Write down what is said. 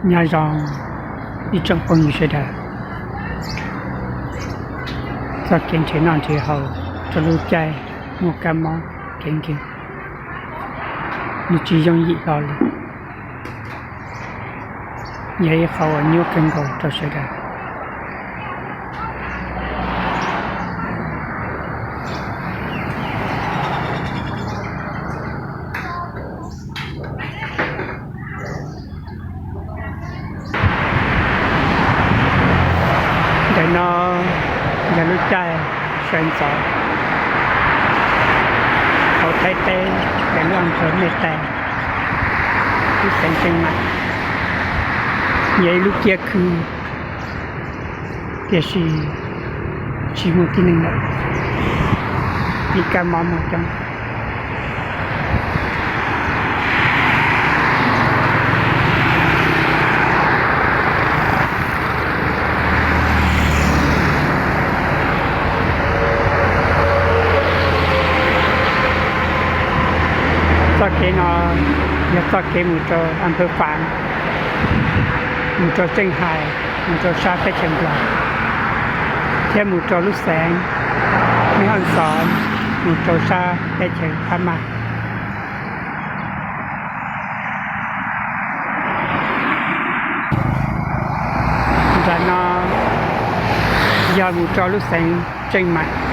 Nyob zoo ib tsoom phooj ywg sawv daws, txoj kev nrhiav noj nrhiav haus rau lub caij muaj kab mob kev nkeeg nws tsis yooj yim hlo li, yog ib qho uas nyuaj kawg nkaus rau sawv daws. Ntawm no yog lub caij sawv ntxov hauv Thaib teb, ntawm lub a ntawv Mej Tais, lub xeev Tseej Maim. Yog ib lub kiab khw, tiam sis tsis muaj tib neeg lawm, vim kab mob muaj coob. Txoj kev no yog txoj kev mus rau a npawv Fav, mus rau Tseej Hais, mus rau sab teb chaws Nplog, thiab mus rau lub xeev Mej Haj Xov, mus rau sab teb chaws Phab Maj. Nram no yog mus rau lub xeev Tseej Maim.